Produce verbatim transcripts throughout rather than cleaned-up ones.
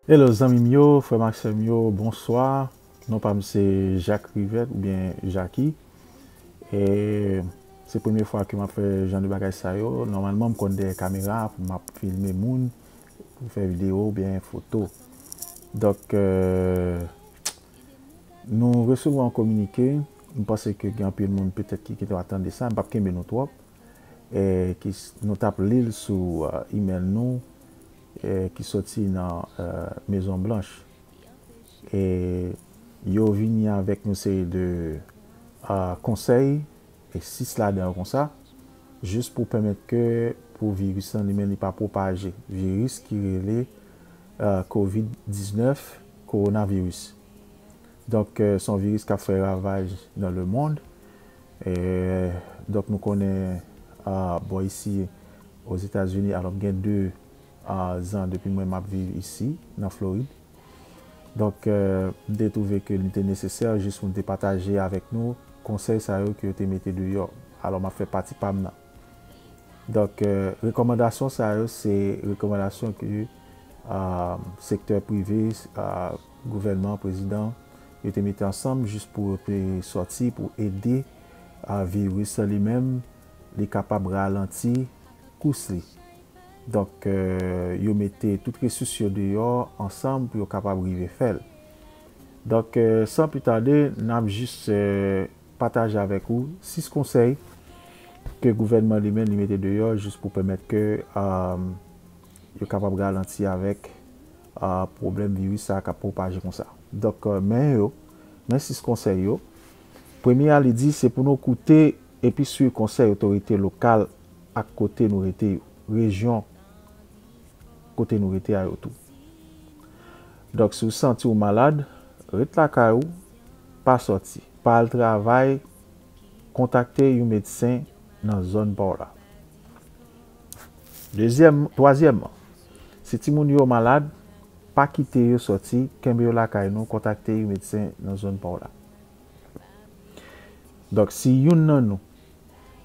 Hello zanmi m yo, frè m ak sè m yo, bonswa. Non pa m se Jacques Rivette oubyen Jacky. E se premye fwa ke m ap fè jan de bagay sa yo. Nòmalman, m konn dèyè kamera pou m ap filme moun, pou fè videyo oubyen foto. Donk, euh, nou resevwa yon kominike. M panse ke gen anpil moun petèt ki, ki te ap tande sa. M p ap kenbe nou twòp. E ki, nou t ap li l sou, euh, email nou, e ki soti nan, euh, Mezon Blanch. E yo vini avèk yon seri de, euh, konsèy, e sis ladan yo konsa, jis pou pèmèt ke pou viris lan li menm li pa pwopaje. Viris ki rele, euh, kovid diznèf, kowonaviris. Donk, euh, se yon viris k ap fè ravaj nan lemonn. E, donk, nou konnen, ah, bò isi, Ozetazini, alò, m gen de, ah, zan depi mwen m ap viv isi, nan Florid. Donk, euh, m te twouve ke li te nesesè jis pou m te pataje avèk nou konsèy sa yo ke yo te mete deyò. Alò, m ap fè pati pa m nan. Donk, euh, rekòmandasyon sa yo, se rekòmandasyon ke, euh, sektè prive, euh, gouvènman, prezidan, yo te mete ansanm jis pou yo te sòti pou ede, euh, viris lan li menm, li kapab ralanti kous li. Donk, euh, yo mete tout resous yo deyò ansanm pou yo kapab rive fè l. Donk, euh, san pli tade, n ap jis, euh, pataje avèk ou sis konsèy ke gouvènman li menm li mete deyò jis pou pèmèt ke, euh, yo kapab ralanti avèk, euh, pwoblèm viris sa a k ap pwopaje konsa. Donk, euh, men yo, men sis konsèy yo. Premye a, li di, se pou nou koute epi swiv konsèy otorite lokal ak kote nou rete yo, rejyon kote nou rete a yo tou. Donk, si w santi w malad, ret lakay ou, pa sòti, pa al travay, kontakte yon medsen nan zòn pa w la. Dezyèm, twazyèmman, si timoun yo malad, pa kite yo sòti, kenbe yo lakay nou, kontakte yon medsen nan zòn pa w la. Donk, si youn nan nou,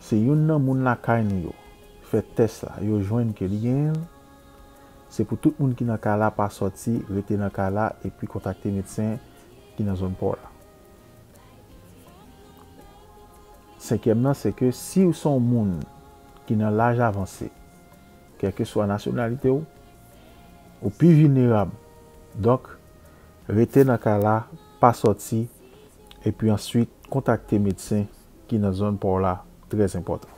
si youn nan moun lakay nou yo fè tès la, yo jwenn ke li genyen l, se pou tout moun ki nan kay la pa sòti, rete nan kay la, epi kontakte medsen ki nan zòn pa w la. Senkyèm nan, se ke si w se yon moun ki nan laj avanse, kèlkeswa nasyonalite w, ou pi vilnerab. Donk, rete nan kay la, pa sòti, epi answit kontakte medsen ki nan zòn pa w la, trè enpòtan.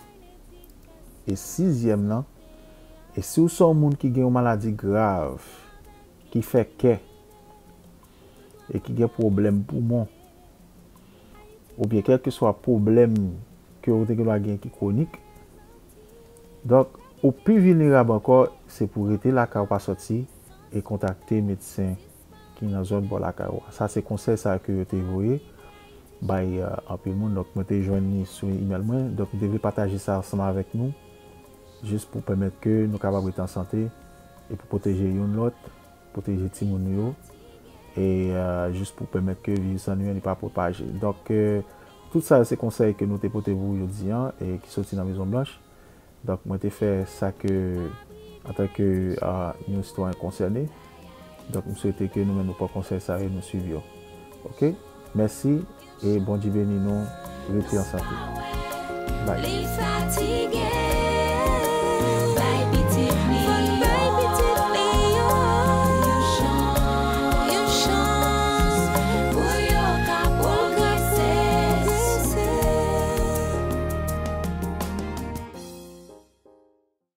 E sizyèm nan, e si w se yon moun ki gen yon maladi grav, ki fè kè, e ki gen pwoblèm poumon, oubyen kèlkeswa pwoblèm ke w te gen dwa gen ki kwonik, donk, ou pi vilnerab ankò, se pou rete lakay ou, pa sòti, e kontakte medsen ki nan zòn bò lakay ou a. Sa se konsèy sa ke yo te voye bay, euh, anpil moun. Donk, mwen te jwenn li sou email mwen. Donk, m te vle pataje sa ansanm avèk nou, jis pou pèmèt ke nou kapab rete an sante e pou pwoteje youn lòt, pwoteje timoun nou yo, e, euh, jis pou pèmèt ke viris lan li menm li pa pwopaje. Donk, euh, tout sa yo se konsèy ke nou te pote pou ou jodi an, e ki soti nan Mezon Blanch. Donk, mwen te fè sa ke, antanke, ah, yon sitwayen konsène. Donk, m swete ke nou menm nou pran konsèy sa yo, nou swiv yo. Oke? Mèsi, e Bondye beni nou. Rete an sante. Bye. Li fatige,